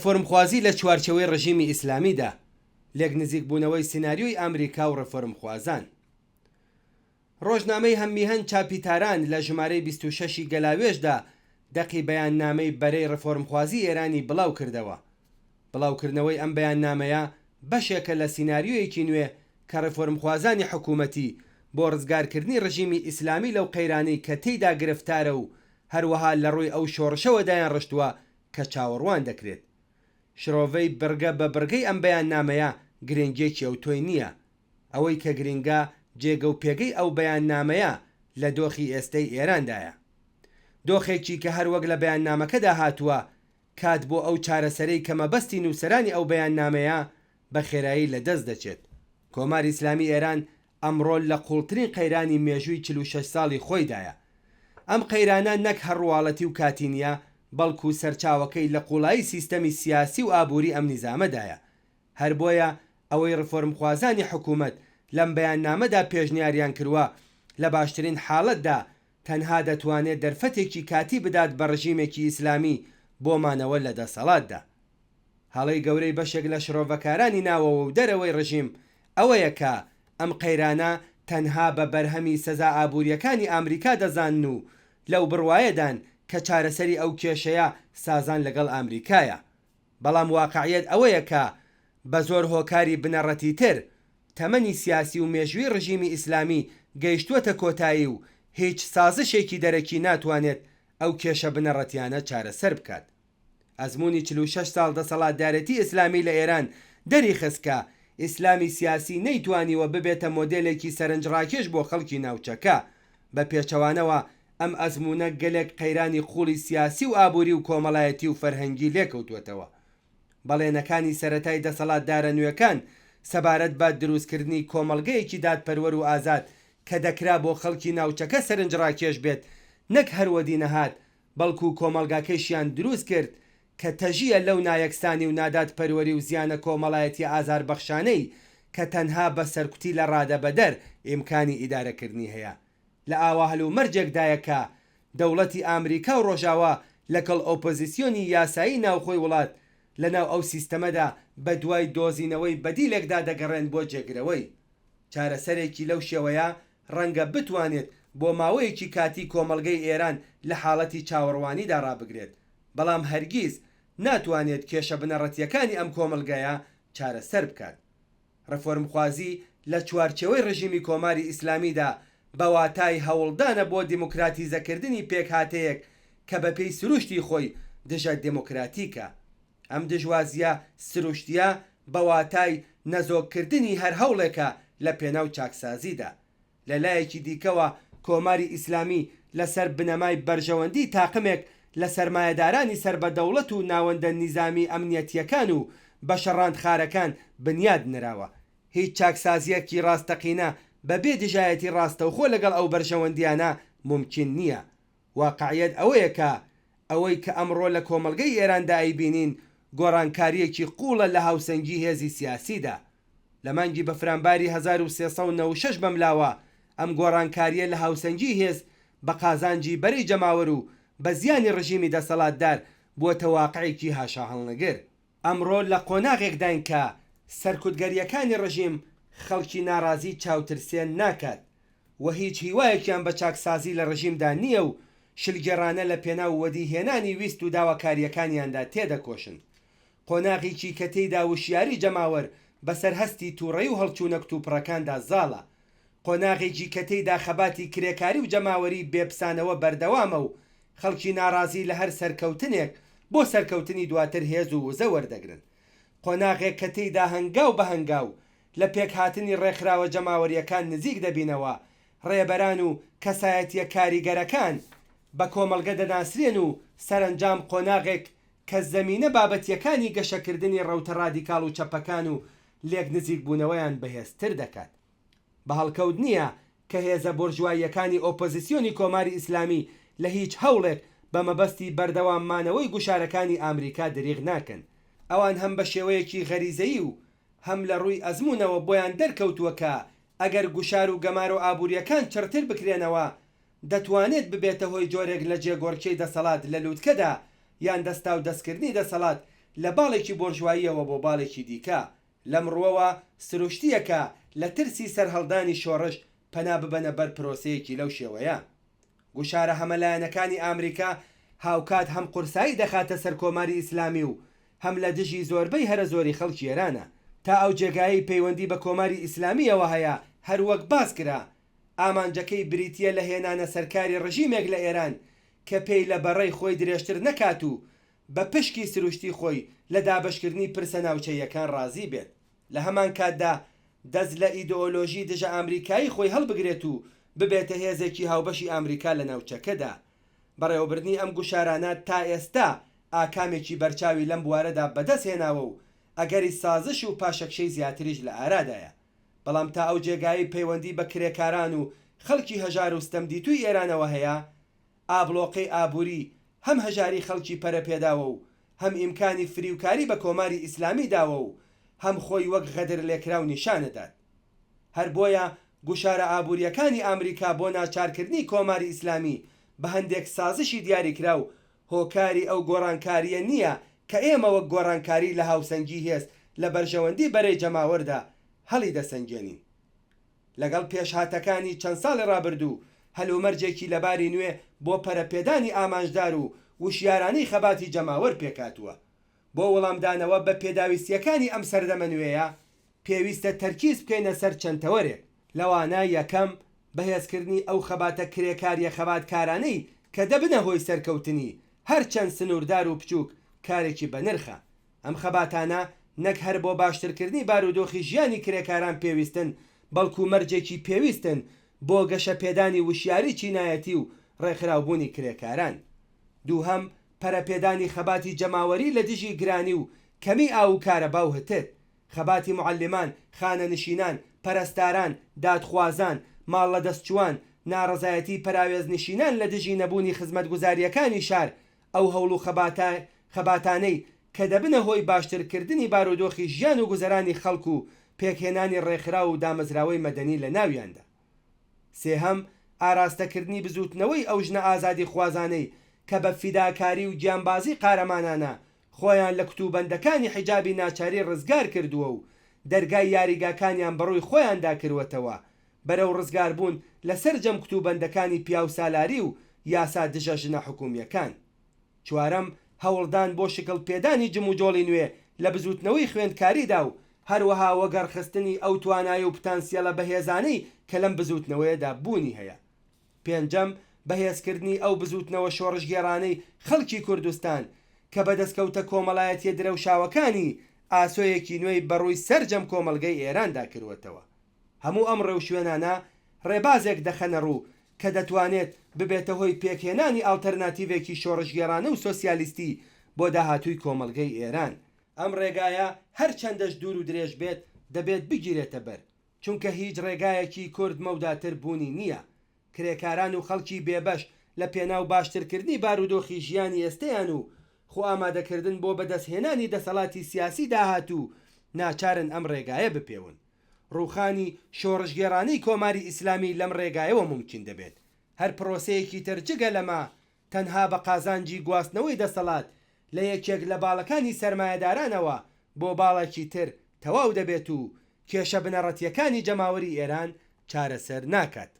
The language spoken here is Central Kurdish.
ڕێفۆرمخوازی لە چوارچێوەی ڕژیمی ئیسلامیدا، لێکنزیکبوونەوەی سیناریۆی ئامریکا و ڕێفۆرمخوازان. ڕۆژنامەی هەم میهەن چاپی تاران لە ژمارەی 26 ی گەلاوێژدا دەقی بەیاننامەی بەرەی ڕێفۆرمخوازی ئێرانی بڵاو کردەوە. بڵاوکردنەوەی ئەم بەیاننامەیە بەشێکە لە سیناریۆیەکی نوێ کە ڕێفۆرمخوازانی حکوومەتی بۆ ڕزگارکردنی ڕژیمی ئیسلامی لەو قەیرانەی کە تێیدا گرفتارە و هەروەها لە ڕووی ئەو شۆڕشەوە دایانڕشتووە کە چاوەڕوان دەکرێت. شرۆڤەی بڕگە بە بڕگەی ئەم بەیاننامەیە گرنگییەکی ئەوتۆی نییە. ئەوەی کە گرنگە جێگە و پێگەی ئەو بەیاننامەیە لە دۆخی ئێستەی ئێراندایە. دۆخێکی کە هەر وەک لە بەیاننامەکەدا هاتووە، کات بۆ ئەو چارەسەرەی کە مەبەستی نووسەرانی ئەو بەیاننامەیە بە خێرایی لە دەست دەچێت. کۆماری ئیسلامی ئێران ئەمڕۆ لە قووڵترین قەیرانی مێژووی 46 ساڵی خۆیدایە. ئەم قەیرانە نەک هەر ڕواڵەتی و کاتی نییە، بەڵکوو سەرچاوەکەی لە قووڵایی سیستەمی سیاسی و ئابووری ئەم نیزامەدایە. هەر بۆیە ئەوەی ڕیفۆرمخوازانی حکوومەت لەم بەیاننامەدا پێشنیاریان کروە، لە باشترین حاڵەتدا تەنها دەتوانێت دەرفەتێکی کاتی بدات بە ڕژیمێکی ئیسلامی بۆ مانەوە لە دەسەڵاتدا. هەڵەی گەورەی بەشێک لە شڕۆڤەکارانی ناوەوە و دەرەوەی ڕژیم ئەوەیە کە ئەم قەیرانە تەنها بە بەرهەمی سزا ئابوورییەکانی ئامریکا دەزانن و لەو بڕوایەدان کە چارەسەری ئەو کێشەیە سازان لەگەڵ ئامریکایە. بەڵام واقعیەت ئەوەیە کە بە زۆر هۆکاری بنەڕەتیتر تەمەنی سیاسی و مێژووی ڕژیمی ئیسلامی گەیشتووەتە کۆتایی و هیچ سازشێکی دەرەکی ناتوانێت ئەو کێشە بنەڕەتیانە چارەسەر بکات. ئەزموونی 46 ساڵ دەسەڵاتدارێتی ئیسلامی لە ئێران دەریخست کە ئیسلامی سیاسی نەیتوانیوە ببێتە مۆدێلێکی سەرنجڕاکێش بۆ خەڵکی ناوچەکە، بە پێچەوانەوە ئەم ئەزموونە گەلێک قەیرانی قووڵی سیاسی و ئابووری و کۆمەڵایەتی و فەرهەنگی لێکەوتووەتەوە. بەڵێنەکانی سەرەتای دەسەڵاتدارە نوێکان سەبارەت بە دروستکردنی کۆمەڵگەیەکی دادپەروەر و ئازاد کە دەکرا بۆ خەڵکی ناوچەکە سەرنجڕاکێش بێت نەک هەر وەدی نەهات بەڵکو کۆمەڵگاکەیشیان دروست کرد کە تەژییە لەو نایەکسانی و نادادپەروەری و زیانە کۆمەڵایەتیە ئازاربەخشانەی کە تەنها بە سەرکوتی لە ڕادەبەدەر ئیمکانی ئیدارەکردنی هەیە. لە ئاوا هەلومەرجێکدایە کە دەوڵەتی ئامریکا و ڕۆژاوا لەگەڵ ئۆپۆزیسیۆنی یاسایی ناوخۆی وڵات لە ناو ئەو سیستەمەدا بە دوای دۆزینەوەی بەدیلێکدا دەگەڕێن بۆ جێگرەوەی. چارەسەرێکی لەو شێوەیە ڕەنگە بتوانێت بۆ ماوەیەکی کاتی کۆمەڵگەی ئێران لە حاڵەتی چاوەڕوانیدا ڕابگرێت، بەڵام هەرگیز ناتوانێت کێشە بنەڕەتییەکانی ئەم کۆمەڵگەیە چارەسەر بکات. ڕێفۆرمخوازی لە چوارچێوەی ڕژیمی کۆماری ئیسلامیدا بە واتای هەوڵدانە بۆ دیموکراتیزەکردنی پێکهاتەیەک کە بەپێی سروشتی خۆی دژە دێموکراتیکە. ئەم دژوازییە سروشتییە بە واتای نەزۆککردنی هەر هەوڵێکە لە پێناو چاکسازیدا. لە لایەکی دیکەوە کۆماری ئیسلامی لە سەر بنەمای بەرژەوەندیی تاقمێک لە سەرمایەدارانی سەر بە دەوڵەت و ناوەندە نیزامی ئەمنیەتییەکان و بەشە ڕانتخارەکان بنیاد نراوە. هیچ چاکسازییەکی ڕاستەقینە بە بێ دژایەتی ڕاستەوخۆ لەگەڵ ئەو بەرژەوەندییانە مومکین نییە. واقعیەت ئەوەیە کە ئەوەی کە ئەمڕۆ لە کۆمەڵگەی ئێراندا ئەیبینین گۆڕانکارییەکی قووڵە لە هاوسەنگی هێزی سیاسیدا. لە مانگی بەفرانباری 1396 بەملاوە ئەم گۆڕانکارییە لە هاوسەنگیی هێز بە قازانجی بەرەی جەماوەر و بە زیانی ڕژیمی دەسەڵاتدار بووەتە واقعێکی هاشاهەڵنەگر. ئەمڕۆ لە قۆناغێکداین کە سەرکوتگەرییەکانی ڕژیم خەڵکی ناڕازی چاوترسێن ناکات و هیچ هیوایەکیان بە چاکسازی لە ڕژیمدا نییە و شلگێڕانە لە پێناو وەدیهێنانی ویست و داواکارییەکانیاندا تێدەکۆشن. قۆناغێکی کە تێیدا وشیاری جەماوەر بەسەر هەستی توڕەیی و هەڵچوونە کتوپڕەکاندا زاڵە. قۆناغێکی کە تێیدا خەباتی کرێکاری و جەماوەری بێ پسانەوە بەردەوامە و خەڵکی ناڕازی لە هەر سەرکەوتنێک بۆ سەرکەوتنی دواتر هێز و وزە وەردەگرن. قۆناغێک کە تێیدا هەنگاو بە هەنگاو لە پێکهاتنی ڕێکخراوە جەماوەرییەکان نزیک دەبینەوە، ڕێبەران و کەسایەتییە کاریگەرەکان بە کۆمەڵگە دەناسرێن و سەرەنجام قۆناغێک کە زەمینە بابەتییەکانی گەشەکردنی ڕەوتە ڕادیکاڵ و چەپەکان و لێک نزیکبوونەوەیان بەهێزتر دەکات. بە هەڵکەوت نییە کە هێزە بۆرژواییەکانی ئۆپۆزیسیۆنی کۆماری ئیسلامی لە هیچ هەوڵێک بە مەبەستی بەردەوام مانەوەی گوشارەکانی ئامریکا دریغ ناکەن. ئەوان هەم بە شێوەیەکی غەریزەیی و هەم لە ڕووی ئەزموونەوە بۆیان دەرکەوتووە کە ئەگەر گوشار و گەمارۆ ئابوورییەکان چڕتر بکرێنەوە دەتوانێت ببێتە هۆی جۆرێک لە جێگۆڕکێی دەسەڵات لە لووتکەدا یان دەستاودەستکردنی دەسەڵات لە باڵێکی بۆرژواییەوە بۆ باڵێکی دیکە. لەم ڕووەوە سروشتییە کە لە ترسی سەرهەڵدانی شۆڕش پەنا ببەنە بەر پرۆسەیەکی لەو شێوەیە. گوشارە هەمەلایەنەکانی ئامریکا هاوکات هەم قورسایی دەخاتە سەر کۆماری ئیسلامی و هەم لە دژی زۆربەی هەرە زۆری خەڵکی ئێرانە. تا ئەو جێگایەی پەیوەندی بە کۆماری ئیسلامییەوە هەیە هەر وەک باس کرا ئامانجەکەی بریتییە لە هێنانە سەرکاری ڕژیمێک لە ئێران کە پێی لە بەڕەی خۆی درێژتر نەکات و بە پشکی سروشتی خۆی لە دابەشکردنی پرسە ناوچەییەکان ڕازی بێت. لە هەمانکاتدا دەست لە ئیدۆلۆژی دژە ئامریکایی خۆی هەڵبگرێت و ببێتە هێزێکی هاوبەشی ئامریکا لە ناوچەکەدا. بەڕێوەبردنی ئەم گوشارانە تا ئێستا ئاکامێکی بەرچاوی لەم بوارەدا بەدەست هێناوە و ئەگەری سازش و پاشەکشەی زیاتریش لە ئارادایە. بەڵام تا ئەو جێگایەی پەیوەندی بە کرێکاران و خەڵکی هەژار و ستەمدیتووی ئێرانەوە هەیە، ئابڵۆقەی ئابووری هەم هەژاری خەڵکی پەرەپێداوە و هەم ئیمکانی فریوکاری بە کۆماری ئیسلامی داوە و هەم خۆی وەک غەدرلێکراو نیشانەدات. هەر بۆیە گوشارە ئابوورییەکانی ئامریکا بۆ ناچارکردنی کۆماری ئیسلامی بە هەندێک سازشی دیاریکراو هۆکاری ئەو گۆڕانکارییە نییە کە ئێمە وەک گۆڕانکاری لە هاوسەنگی هێز لە بەرژەوەندی بەرەی جەماوەردا هەڵیدەسەنگێنین. لەگەڵ پێشهاتەکانی چەند ساڵی ڕابردوو، هەلومەرجێکی لەباری نوێ بۆ پەرەپێدانی ئامانجدار و وشیارانەی خەباتی جەماوەر پێکهاتووە. بۆ وەڵامدانەوە بە پێداویستییەکانی ئەم سەردەمە نوێیە، پێویستە تەرکیز بکەینە سەر چەند تەوەرێک، لەوانە، یەکەم، بەهێزکردنی ئەو خەباتە کرێکارییە خەباتکارانەی کە دەبنە هۆی سەرکەوتنی، هەرچەند سنووردار و بچووک، کارێکی بەنرخە. ئەم خەباتانە نەک هەر بۆ باشترکردنی بارودۆخی ژیانی کرێکاران پێویستن، بەڵکو مەرجێکی پێویستن بۆ گەشەپێدانی وشیاری چینایەتی و ڕێکخراوبوونی کرێکاران. دووهەم، پەرەپێدانی خەباتی جەماوەری لە دژی گرانی و کەمی ئاو و کارەبا و هتد. خەباتی موعەلیمان، خانەنشینان، پەرستاران، دادخوازان، ماڵلەدەستچووان، ناڕەزایەتیی پەراوێزنشینان لە دژی نەبوونی خزمەتگوزارییەکانی شار، ئەو هەوڵ و خەباتانەی کە دەبنە هۆی باشترکردنی بارودۆخی ژیان و گوزەرانی خەڵک و پێکهێنانی ڕێکخراو و دامەزراوەی مەدەنی لە ناویاندا. سێهەم، ئاراستەکردنی بزووتنەوەی ئەو ژنە ئازادیخوازانەی کە بە فیداکاری و گیانبازی قارەمانانە خۆیان لە کوتوبەندەکانی حیجابی ناچاری ڕزگار کردووە و دەرگای یاریگاکانیان بەڕووی خۆیاندا کروەتەوە بەرەو ڕزگاربوون لە سەرجەم کوتوبەندەکانی پیاوسالاری و یاسا دژە ژنە حکومییەکان. چوارەم، هەوڵدان بۆ شکڵ پێدانی جموجۆڵی نوێ لە بزووتنەوەی خوێندکاریدا و هەروەها وەگەڕخستنی ئەو توانایی و پتانسیەلە بەهێزانەی کە لەم بزووتنەوەیەدا بوونی هەیە. پێنجەم، بەهێزکردنی ئەو بزووتنەوە شۆڕشگێڕانەی خەڵکی کوردستان کە بە دەستکەوتە کۆمەڵایەتییە درەوشاوەکانی ئاسۆیەکی نوێی بەڕووی سەرجەم کۆمەڵگەی ئێراندا کروەتەوە. هەموو ئەم ڕێوشوێنانە ڕێبازێک دەخەنە ڕوو کە دەتوانێت ببێتە هۆی پێکهێنانی ئاڵتەرناتیڤێکی شۆڕشگێڕانە و سۆسیالیستی بۆ داهاتووی کۆمەڵگەی ئێران. ئەم ڕێگایە هەرچەندەش دوور و درێژ بێت دەبێت بگیرێتە بەر، چونکە هیچ ڕێگایەکی کورت مەوداتر بوونی نییە. کرێکاران و خەڵکی بێبەش لە پێناو باشترکردنی بارودۆخی ژیانی ئێستەیان و خۆئامادەکردن بۆ بەدەستهێنانی دەسەڵاتی سیاسی داهاتوو ناچارن ئەم ڕێگایە بپێون. ڕووخانی شۆڕشگێڕانەی کۆماری ئیسلامی لەم ڕێگایەوە مومکین دەبێت. هەر پڕۆسەیەکی تر جگە لەمە تەنها بە قازانجی گواستنەوەی دەسەڵات لە یەکێک لە باڵەکانی سەرمایەدارانەوە بۆ باڵێکی تر تەواو دەبێت و کێشە بنەڕەتییەکانی جەماوەری ئێران چارەسەر ناکات.